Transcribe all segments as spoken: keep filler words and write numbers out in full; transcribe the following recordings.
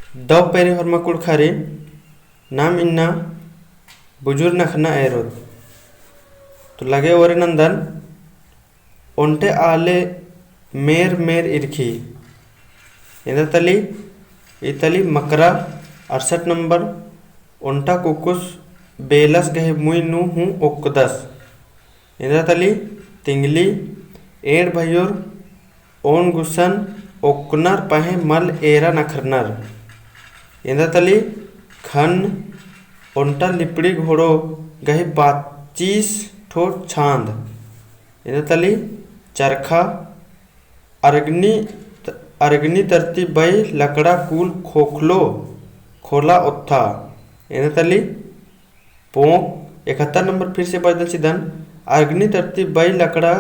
दव पेरी होरमा कुँड़ुख़ारिन नाम इन्ना बुझुर नखना एरोत। तो लगे ओरे नन्दन, ओन्टे आले मेर मेर इरखी। एन्देर तली, ई तली मकरा। अड़सठ नंबर, ओन्टा कुकुस बेलस गही मुई नू हूँ ओक्कदस। एन्देर तली तिंगली, एंड़ भइयोर ओन गुसन ओक्कनर पहें मल एरा नखरनर। एन्देर तली खन्न, ओन्टा लिपड़ी घोड़ो गही पाचिस ठो छांद। एन्देर तली चरखा, अरगनी, अरगनी तरती बई लकड़ा कूल खोखलो खोला ओत्था। एन्देर तली पोंक। इकहत्तर नंबर फिर से बजदन चिदन, अरगनी तरती बई लकड़ा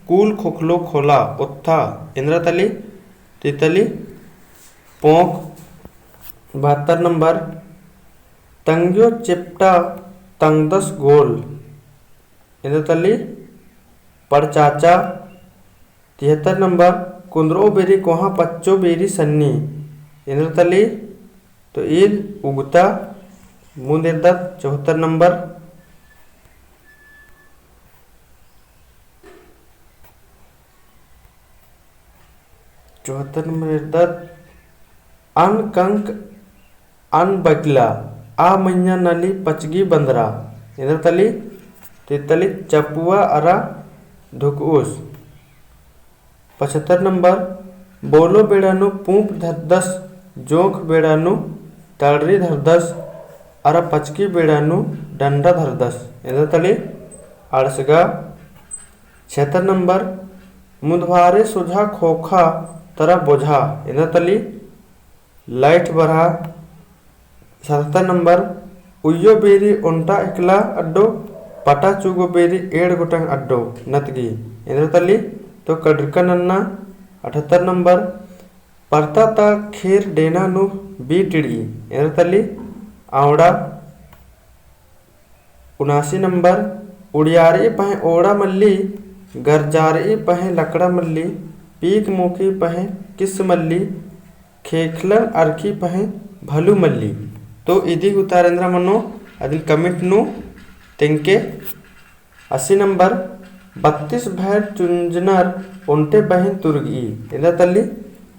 कूल खोखलो खोला ओत्था। एन्देर तली, तो ई तली पोंक। बहत्तर नंबर, तंग्यो चेप्टा तंगदस गोल। एन्देर तली पड़चाचा। तिहत्तर नंबर, कुन्दरो बेरी कोहाँ पच्चो बेरी सन्नी। एन्देर तली, तो ईद उगता। मुन्द एरदत चौहत्तर नंबर। चौहत्तर नंबर एरदत, अन कंक अन बकला, आ मइय्याँ नली पचगी बंदरा। एन्देर तली, तो ई तली चपुआ अरा धुकउस। पचहत्तर नंबर, बोलो बेड़ा नू पूंप धरदस, जोंख बेड़ा नू तड़री धरदस, अरा पचकी बेड़ा नू डंडा धरदस। एन्देर तली अड़सगा। छिहत्तर नंबर, मुधवारे सोझा खोखा तरा बोझा। एन्देर तली लाइट बरहा। सतहत्तर नंबर, उइयो बेरी ओन्टा एकला अड्डो, पटा चुगो बेरी एंड़ गोटंग अड्डो नतगी। एन्देर तली, तो कड़रका नन्ना। अठहत्तर नंबर, परता ता खेर डेना नू बी टिड़गी। एन्देर तली, आंवड़ा। उनासी नंबर, उड़ियारई पहें ओड़ा मल्ली, गरजारई पहें लकड़ा मल्ली, पीक मोकी पहें किस मल्ली, खेखलन अरखी पहें भलू मल्ली। तो इदी उतार एन्दरा मनो अदिन comment नू तेंगके। अस्सी नंबर, बत्तीस भैर चुंजनर ओन्टे बहिन तुरगई। एन्दरा तली,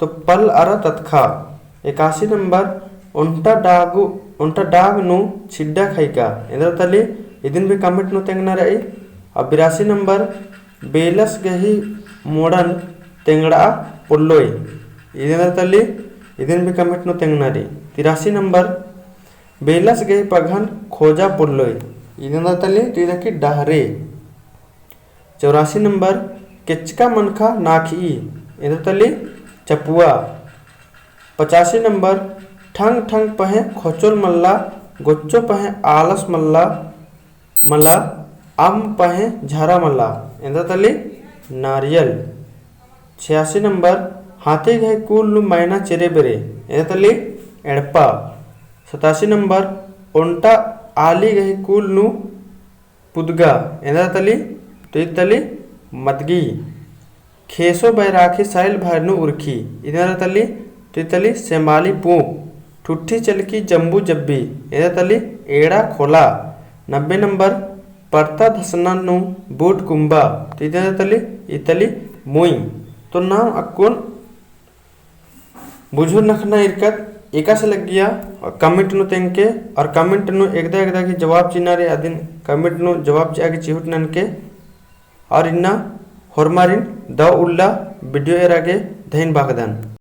तो पल अरा ततखा। इक्यासी नंबर, ओन्टा डागु, ओन्टा डाग नू छिड्डा खइका। एन्दरा तली, इदिन भी comment नू तेंगना रई। अब बिरासी नंबर, बेलस गही मोड़न तेंगड़ा पोल्लोय। इदिन तली, इदिन भी comment नू तेंगना रई। तिरासी नंबर, बेलस गही पगहन खोजा पोल्लोय। इदिन तली, तो इदा की डहरे। चौरासी नंबर, केचका मनखा नाखी। एन्दरा तली, चपुआ। पचासी नंबर, ठंग ठंग पहें खोचोल मल्ला, गोच्चो पहें आलस मल्ला, मला, अम्म पहें झरा मला। एन्दरा तली नारियल। छियासी नंबर, हाथी गही कूल नू मैना चेरे बेरे। एन्दरा तली एड़पा। सतासी नंबर, ओन्टा आली गही कूल नू पुदगा। एन्दरा तली, तो इद तली मदगी। खेसो बैराखी साइल भैर नू उरखी। इद एन्दरा तली, तो इद तली सेमाली पूंप। ठुट्ठी चलकी जम्बू जब्बी। एन्दरा तली एड़ा खोला। नब्बे नंबर, परता धसना नू बूट कुम्बा। तो इद एन्दरा तली, इद तली मुई। तो नाम अक्कुन बुझुर नखना इरकत। एकासे लग्गिया comment नू तेंगके, और comment नू एकदा एकदा की जवाब चिअना रई, अदिन comment नू जवाब चिआ की चिहुट ननके। और इन्ना होरमारिन दव उल्ला video एरा गे धइन बागदन।